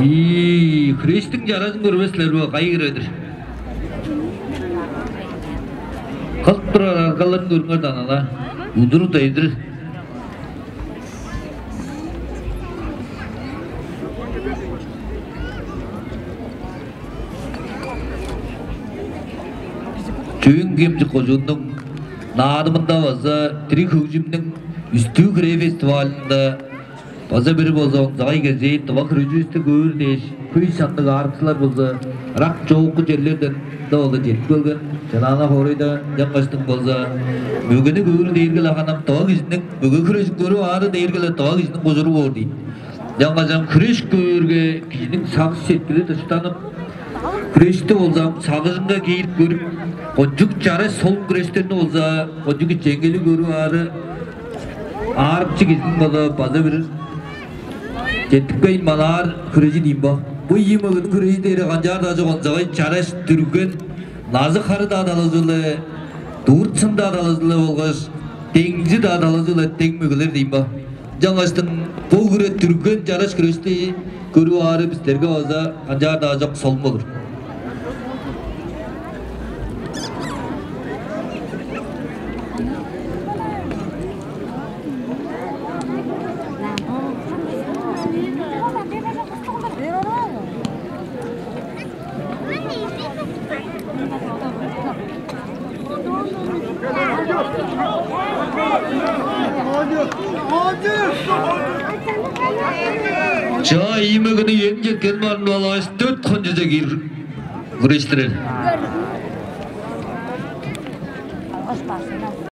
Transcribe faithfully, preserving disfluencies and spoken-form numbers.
Ийи, хүрештиң чаражын көрбес силер бе? Кайы хире-дир? Кылып турар аргаларын көрүңер даан, ала. Удур-дедир. Чөөн-Хемчик кожууннуң наадымында база дириг хөгжүмнүң үстүү хире фестивалында база бир болза онзагай кезээ тыва хүреживисти көөр дээш, хөй санныг аарыкчылар болза ырак-чоокку черлерден-даа болза чедип келген. Чанаана хоорайда, ынчангаштың болза мөгени көөр дээрге-ле ханам тыва кижиниң мөге хүрежин көрүп аары дээрге-ле тыва кижиниң кужуру боор дийин. Ынчангаш ам хүреш көөрге, кижиниң сагыш-сеткили дыштанып, хүрешти болза ам сагыжынга киирип көрүп, кончуг чараш солун хүрештерни болза кончуг ичеңгели көрүп аары, аарыкчы кижиниң болза база бир четтикпейн манаар хүрежи дийин бо. Бо ийи мөгениң хүрежи дээри канчаар-даа чок онзагай, чараш, дүрген, назы-хары-даа талазы-биле, дурт-сын-даа талазы-биле болгаш деңзи-даа талазы-биле дең мөгелер дийин бо. Ынчангаштың бо хире дүрген, чараш хүрешти көрүп аары бистерге база канчаар-даа чок солун болур. Чаа, ийи мөгени ээн четкен барын балааш, дөрт хончуза киир хүрештирер.